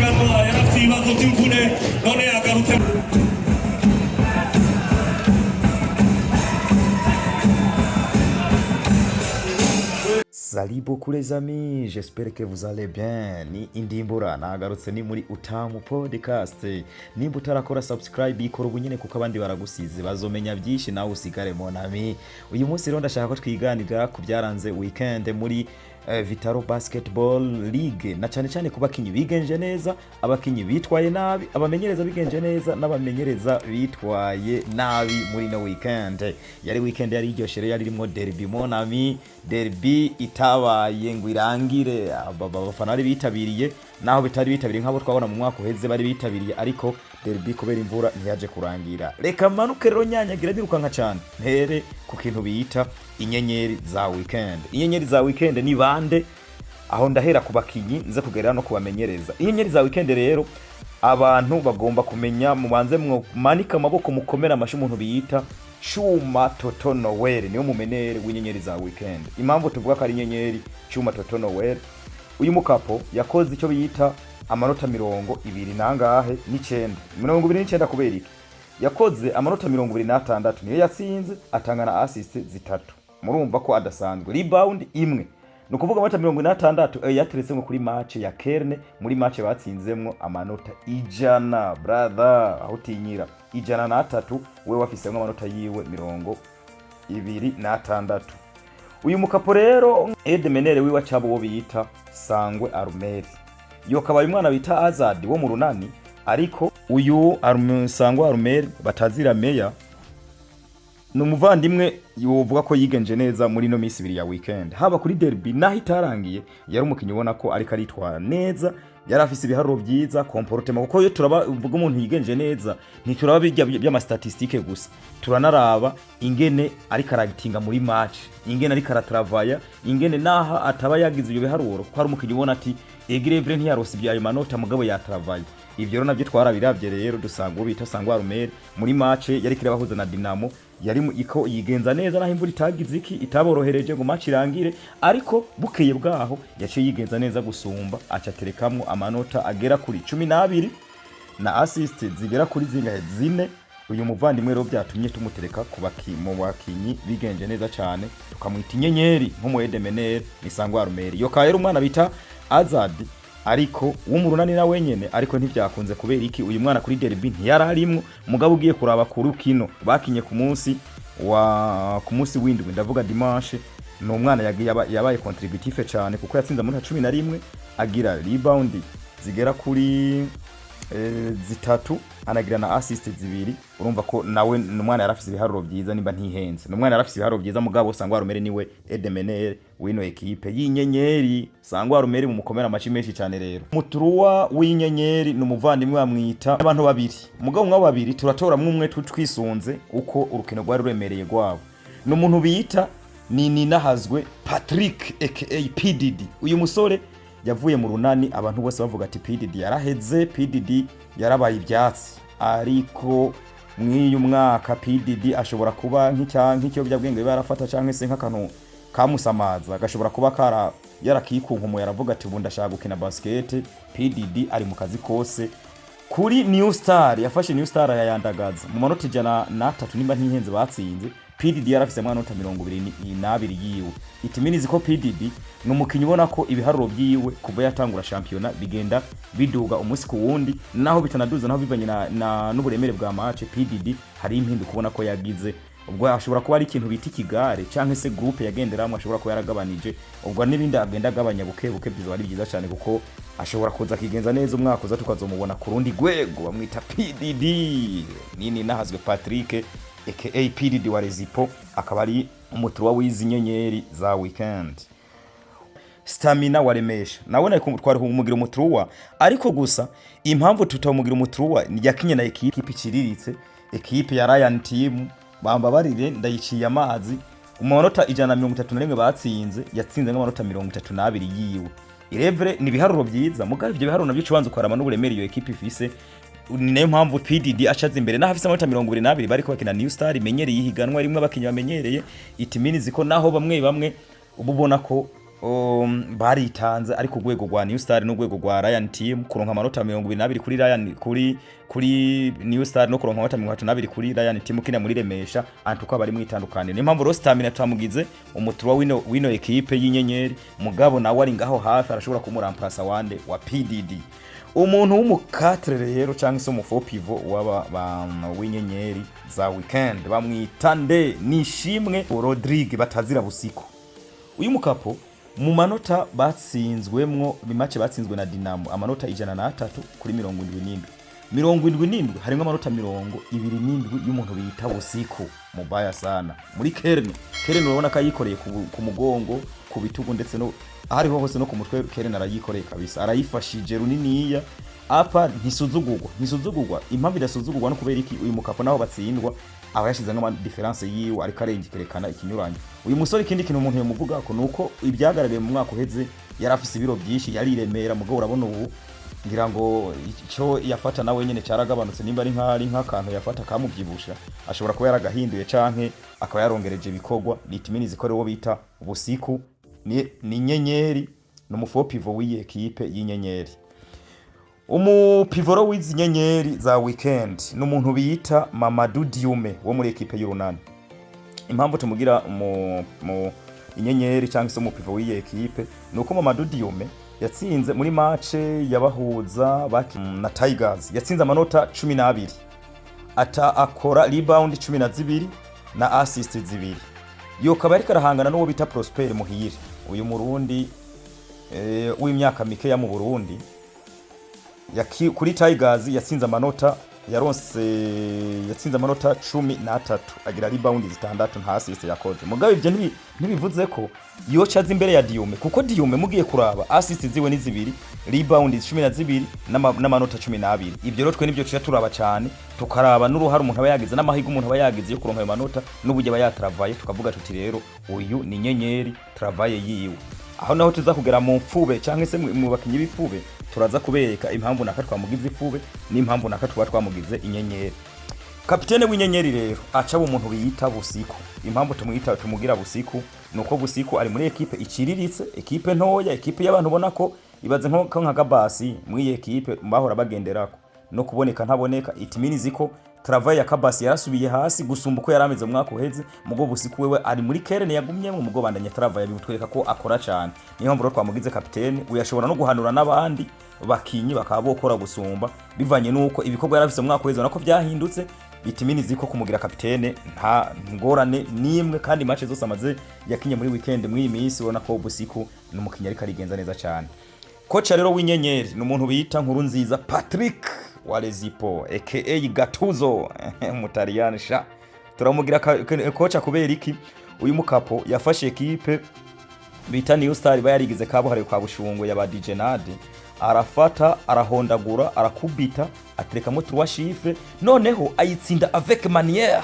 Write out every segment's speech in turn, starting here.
Higanwa yarafite ibibazo by'imvune, none yagarutse. Salut beaucoup les amis, j'espère que vous allez bien. Ni Indimbura nagarutse, ni muri Utamu Podcast. Nimba utarakora subscribe, ikora ubu nyene, kuko abandi baragusize bazomenya byinshi nawe usigare, mon ami. Uyu munsi rero ndashaka ko twiganirira ku byaranze weekend muri Vital'O Basketball League, na cyane cyane ku bakinyi bigenje neza, abakinyi bitwaye nabi, abamenyereza bigenje neza n'abamenyereza bitwaye nabi muri no weekend. Yari weekend yari iryoshe rero, yari irimo derby, mon ami, derby itabaye ngo irangire. Abafana bari bitabiriye, naho bitari bitabiriye nk'abo twabona mu mwaka uheze, bari bitabiriye, ariko derby kubera imvura ntiyaje kurangira. Reka manuke rero nyanyagira nirukanka cyane, mpere ku kintu bita inyenyeri za weekend. Inyenyeri za weekend ni bande? Aho ndahera ku bakinyi, nze kugera no kubamenyereza. Inyenyeri za weekend rero, abantu bagomba kumenya, mubanze mumanike amaboko, mukomere amashi umuntu biyita Chuma Toto Noel, niwe mumenere w'inyenyeri za weekend. Impamvu tuvuga ko ari inyenyeri Chuma Toto Noel, uyu mukapo yakoze icyo biyita amanota mirongo ibiri nangahe n'icenda, 29. Kubera iki? Yakoze amanota 26, niyo yatsinze, atanga na assist zitatu, murumva ko adasanzwe, rebound imwe. Ni ukuvuga amanota 46 yateretsemo kuri match ya Kerne, muri match batsinzemwo amanota 100, brother, aho utinyira 103, we wafisemwo amanota yiwe 26. Uyu mukapo rero, aide-meneur wiwe acaba uwo bita Sangwe Arumeri, yokabaye umwana bita Azad wo mu Runani, ariko uyu Sangwe Arumeri batazira meya ni umuvandimwe yovuga ko yigenje neza muri ino minsi 2 ya weekend, haba kuri derby naho itarangiye. Yari umukinnyi ubona ko ariko aritwara neza, yari afise ibiharuro byiza, comportement, kuko iyo turaba uvuga umuntu yigenje neza, ntituraba bijya by'ama statistiques gusa, turanaraba ingene ariko aragitinga muri match, ingene ariko aratravaya, ingene naha ataba yagize ibyo biharuro, kuko hari umukinnyi ubona ati egrevre ntiyarose ibyo ayo manota, mugabo yatravaye. Ivyo rero navyo twarabiravye rero, dusanga uwo bita Sangwa Rumere muri match yari kirabahuza na Dinamo yari iko yigenza neza, naho imvura itagize iki itaborohereje ngo match irangire, ariko bukeye bwaho yaciye yigenza neza gusumba, aca aterekamwo amanota agera kuri 12 na assist zigera kuri zingahe? Zine. Uyu muvandimwe rero byatumye tumutereka mu bakinyi bigenje neza cyane, tukamwita inyenyeri nk'umu aide-meneur ni Sangwa Rumeri. Yo rero umwana bita Azad ariko w'umurunani na wenyene, ariko ntivyakunze. Kubera iki? Uyu mwana kuri derby ntiyararimwo, mugabo ugiye kuraba ku rukino bakinye ku munsi w'indwi, ndavuga dimanche, ni umwana yagiye yabaye contributif cyane, kuko yatsinze amanota 11, agira rebound zigera kuri zitatu, anagira na assist zibiri. Urumva ko nawe ni umwana yarafise ibiharuro byiza, nimba ntihenze ni umwana yarafise ibiharuro byiza, mugabo Sangwa Rumere niwe aide-meneur w'ino ekipe y'inyenyeri. Sangwa Rumere mumukomera amashi menshi cyane. Rero mu trois w'inyenyeri ni umuvandimwe bamwita abantu babiri, mugabo umwe babiri turatoramwo umwe twisunze uko urukino rwari ruremereye rwabo. Ni umuntu bita ni Ninahazwe Patrick aka PDD. Uyu musore yavuye mu Runani, abantu bose bavuga ati PDD yaraheze, PDD yarabaye ibyatsi, ariko mw'iyu mwaka PDD ashobora kuba nk'ikiyobyabwenge biba yarafata, canke se nk'akantu kamusamaza gashobora kuba kara yarakikunkumu, yaravuga ati ubu ndashaka gukina basket. PDD ari mu kazi kose kuri New Star, yafashe New Star arayandagaza mu manota 103, nimba ntihenze batsinze. PDD yarafise amanota 22 yiwe. It means ko PDD ni umukinyi ubona ko ibiharuro byiwe kuva yatangura shampiyona bigenda biduga umunsi ku wundi, naho bitanaduza, naho bivanye na n'uburemere bwa match. PDD hari impinduka ubona ko yagize, ubwo ashobora kuba ari ikintu bita ikigare canke se groupe yagenderamwo ashobora kuba yaragabanije, ubwo n'ibindi agenda agabanya buke buke bizoba ari byiza cyane, kuko ashobora kuza akigenza neza, umwaka uza tukazomubona ku rundi rwego. Bamwita PDD nini nahazwe Patrick aka PDD wa Rezipo, akaba ari umu trois w'izi nyenyeri za weekend. Stamina wa Remesha nawe nari twari kumugira umu trois, ariko gusa impamvu tutamugira umu trois ni yakinye na ekipe iciriritse, ekipe ya Ryan Team, bambabarire ndayiciye amazi. Mu manota 131 batsinze, yatsinze nk'amanota 32 yiwe. Irevre ni ibiharuro byiza, mugabo ivyo biharuro navyo ubanza ukaraba n'uburemere iyo ekipe ifise. Ni nayo mpamvu PDD acaza imbere naho afise amanota 22, bariko bakina New Star imenyereye ihiganwa rimwe, abakinyi bamenyereye. It means ko naho bamwe bamwe uba ubona ko Baritanze ariko urwego rwa New Star n'urwego rwa Ryan Team, kuronka amanota 22 kuri Ryan, kuri New Star, no kuronka amanota 32 kuri Ryan Team kina muri Remesha, antuka bari mwitandukanye. Niyo mpamvu Rostamina twamugize umuturwa wino ekipe y'inyenyeri, mugabo nawe ari ngaho hafi, arashobora kumuramplasa wande wa PDD. Umuntu w'umu quatre rero cyangwa se umu faux pivot w'aba w'inyenyeri za weekend bamwita nde? Nishimwe Rodrigue batazira Busiku. Uyu mukapo mu manota batsinzwemwo bimace, batsinzwe na Dinamo amanota 103 kuri 77. 77 harimwo amanota 27 y'umuntu bita Busiku mubaya sana muri Kerne. Kerne urabona ko ayikoreye ku mugongo, ku bitugu, ndetse no ahariho hose, no ku mutwe. Kerne arayikoreye kabisa, arayifashije runiniya. Apa ntisuzugurwa, ntisuzugurwa. Impamvu idasuzugurwa no kubera iki? Uyu mukapo naho batsindwa aba yashizemo ama différence yiwe, ariko arengekerekana ikinyuranyo. Uyu musore, ikindi kintu umuntu yomuvuga ko nuko ibyagaragaye mu mwaka uheze, yari afise ibiro byinshi, yariremera, mugabo urabona ubu ngira ngo icyo yafata nawe nyene cyaragabanutse. Nimba ari nk'ari nk'akantu yafata kamuvyibusha, ashobora kuba yaragahinduye canke akaba yarongereje ibikorwa. Nitimini zikore uwo bita Busiku ni inyenyeri, ni umu faux pivot w'iyi ekipe y'inyenyeri. Umu pivot w'izi nyenyeri za weekend ni umuntu bita Mamadou Diume wo muri ekipe y'Urunani. Impamvu tumugira mu inyenyeri cyangwa se umu pivot w'iyi ekipe ni uko Mamadou Diume yatsinze muri match yabahuza na Tigers, yatsinze amanota 12, ata akora rebound 12 na assist 2. Yokaba ariko arahangana n'uwo bita Prosper Muhire, uyu Murundi w'imyaka mikeya mu Burundi. Kuri Tigers yatsinze amanota, yaronse, yatsinze amanota 13, agira rebound 6, nta assist yakoze. Mugabo ivyo ntibivuze ko yoca aza imbere ya Diume, kuko Diume mugiye kuraba assist ziwe ni 2, rebound 12 n'amanota 12. Ivyo rero twe nivyo tuca turaba cyane, tukaraba n'uruhare umuntu aba yagize n'amahirwe umuntu aba yagize yo kuronka ayo manota n'uburyo aba yatravaye, tukavuga tuti rero uyu ni inyenyeri, travail yiwe. Aho naho tuza kugera mu mfube cyangwa se mu bakinyi b'ipfube, turaza kubereka impamvu naka twamugize ifube n'impamvu naka tuba twamugize inyenyeri. Kapitene w'inyenyeri rero aca umuntu biyita Busiku. Impamvu tumwita, tumugira Busiku, nuko Busiku ari muri ekipe iciriritse, ekipe ntoya, ekipe y'abantu ubona ko ibaze nko nka Gabasi muri iyi ekipe bahora bagenderako, no kuboneka ntaboneka. It means ko travail ya Kabasi yarasubiye hasi gusumba uko yarameze mu mwaka uheze. Mugo Busiku wewe ari muri Kerne yagumyemwo, mugo bandanya travail, bimutwereka ko akora cyane. Niyo mpamvu rero twamugize kapitene. Uyashobora no guhanura n'abandi bakinyi bakaba bokora gusumba, bivanye nuko ibikorwa yarafise mu mwaka uheze nako byahindutse. Bitiminizi ko kumugira kapitene nta ngorane nimwe, kandi match zose amaze yakinye muri weekend muri iyi minsi, ubona ko Busiku ni umukinyi ariko arigenza neza cyane. Kocha rero w'inyenyeri ni umuntu bita Nkuru Nziza Patrick wa Lezipo aka Gatuzo Umutaliyani sha. Turamugira kocha kubera iki? Uyu mukapo yafashe ekipe bita New Star iba yarigize kabuhariwe kwa Bushungwe ya ba DJ Nade, arafata, arahondagura, arakubita, aterekamo trois chiffres, noneho ayitsinda avec manière.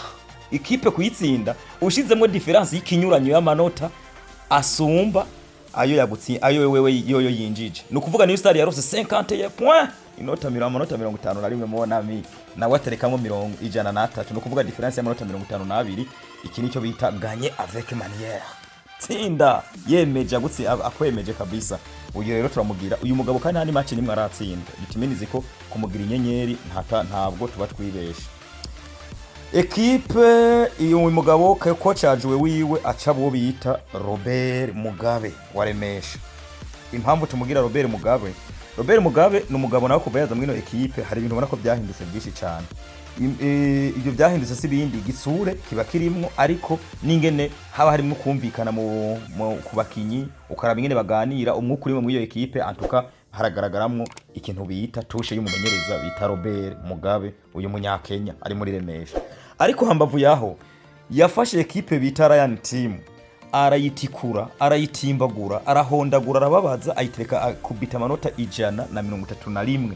Ikipe kuyitsinda ushizemo différence y'ikinyuranyo y'amanota asumba ayo yagutsi ayo wewe yoyo yinjije, ni ukuvuga New Star yarose 51 point, inota mirongo, amanota 51, mon ami, nawe aterekamo 103, ni ukuvuga différence y'amanota 52. Iki nicyo bita gagner avec manière, tsinda yemeje, agutsi akwemeje kabisa. Uyu rero turamugira uyu mugabo, kandi nta match nimwe aratsinda. Bitimenizi ko kumugira inyenyeri ntabwo tuba twibeshe. Ekipe iyo uyu mugabo coach ajuwe wiwe aca bo bita Robert Mugabe wa Remesha. Impamvu tumugira Robert Mugabe, Robert Mugabe ni umugabo nawe kuva yaza muri ino ekipe hari ibintu ubona ko byahindutse byinshi cyane. Ibyo byahindutse si ibindi, igitsure kiba kirimwo, ariko n'ingene haba harimo kumvikana ku bakinyi, ukaraba ingene baganira, umwuka urimo muri iyo ekipe, antuka haragaragaramwo ikintu bita touche y'umumenyereza bita Robert Mugabe, uyu munyakenya ari muri Remesha. Ariko hambavu yaho, yafashe ekipe bita Ryan Team, arayitikura, arayitimbagura, arahondagura, arababaza, ayitereka, akubita amanota 131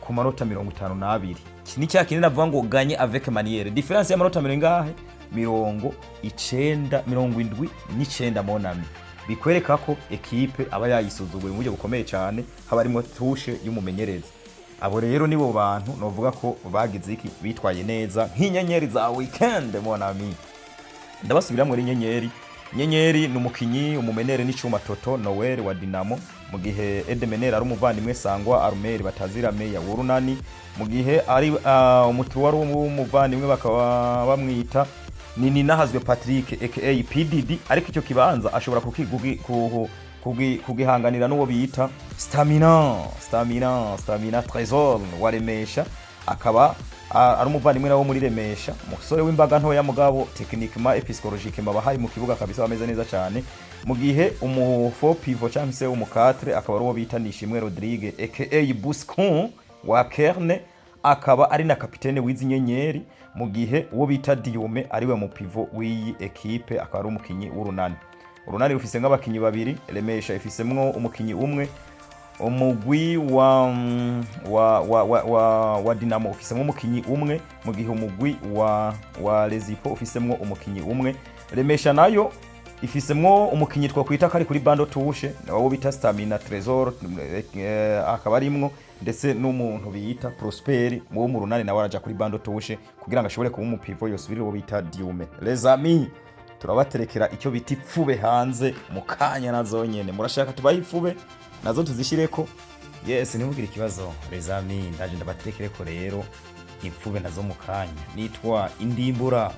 ku manota 52. Iki ni cya kinini navuga ngo gagner avec manière, différence y'amanota mirongo ingahe? 90, 79, mon ami. Bikwereka ko ekipe aba yayisuzuguye mu buryo bukomeye cyane, haba harimo touche y'umumenyereza. Abo rero nibo bantu novuga ko bagize iki, bitwaye neza nk'inyenyeri za weekend, mon ami. Ndabasubiramwo ari inyenyeri. Nyenyeri ni umukinyi umumenere n'icuma Toto Noel wa Dinamo, mu gihe aide-meneur ari umuvandimwe Sangwa Armel batazira Meya w'Urunani, mu gihe ari umutu wari umuvandimwe bakaba bamwita ni Ninahazwe Patrick aka PDD, ariko icyo kibanza ashobora kugihanganira n'uwo bita Stamina Trésor wa Remesha, akaba ari umuvandimwe nawo muri Remesha, umusore w'imbaga ntoya, mugabo techniquement et psychologiquement bahari mu kibuga kabisa bameze neza cyane. Mu gihe umu faux pivot cyangwa se umu 4 akaba ari uwo bita Nishimwe Rodrigue aka Buscon wa Kerne, akaba ari na kapitene w'izi nyenyeri, mu gihe uwo bita Diume ariwe mu pivot w'iyi ekipe, akaba ari umukinyi w'Urunani. Urunani rufise nk'abakinyi babiri, Remesha ifisemwo umukinyi umwe, umugwi wa Dinamo ufisemwo umukinyi umwe, mu gihe umugwi wa Lezipo ufisemwo umukinyi umwe. Remesha nayo ifisemwo umukinyi twakwita ko ari kuri banc de touche, wo bita Stamina Trésor, akaba arimwo ndetse n'umuntu bita Prosper wo mu Runani, nawe araja kuri banc de touche kugira ngo ashobore kuba umu pivot yosubirira uwo bita Diume. Les amis, turabaterekera icyo bita ipfube hanze mu kanya, nazo nyene murashaka tubahe ipfube nazo tuzishireko. Yes, ntimugire ikibazo, les amis, ndaje ndabaterekereko rero ipfube nazo mu kanya. Nitwa Indimbura,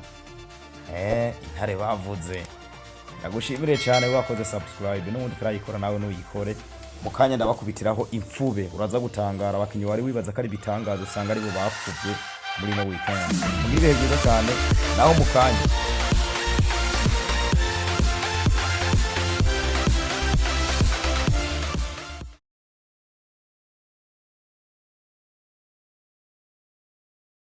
intare bavuze. Ndagushimire cyane wakoze subscribe, n'ubundi turayikora nawe nuyikore. Mu kanya ndabakubitiraho imfube, uraza gutangara abakinyi wari wibaza ko ari ibitangaza usanga aribo bapfubye muri no weekend. Mugire ibihe byiza cyane naho mu kanya.